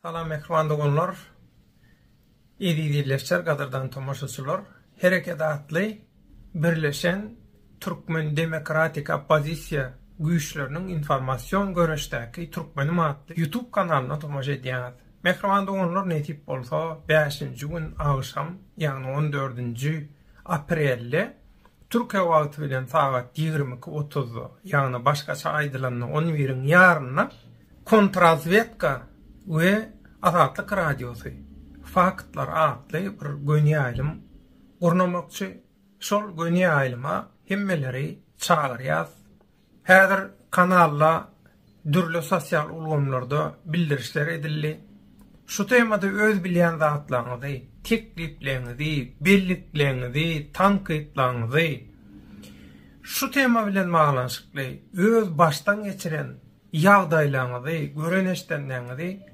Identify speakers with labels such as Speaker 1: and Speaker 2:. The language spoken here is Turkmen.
Speaker 1: Salam mähriban doganlar, eziz ildeşler, gadyrdan tomaşaçylar! Hereket atly birleşen türkmen demokratik oppozisiýa güýçleriniň informasion göreşdäki Türkmenim atly YouTube kanalyna tomaşa edýäňiz. Mähriban doganlar nesip bolsa bäşinji gün agşam ýagny on dördünji aprelde Türkiýe wagty bilen sagat 22 otuzda ýagny başgaça aýdylanda on biriň ýarynda Kontrazwedka we Azatlyk Radiosy Faktlar atly bir göni ýaýlym gurnamakçy. Şol göni ýaýlyma hemmeleri çagyrýas. Häzir kanalda dürli sosial ulgamlarda bildirişler edildi. Şu temada öz bilýän zatlaryňyzy, teklipleňizi, bellikleňizi, tankytlaryňyzy, şu tema bilen baglanyşykly öz başdan geçiren ýagdaýlaryňyzy, gören-eşidenleriňizi.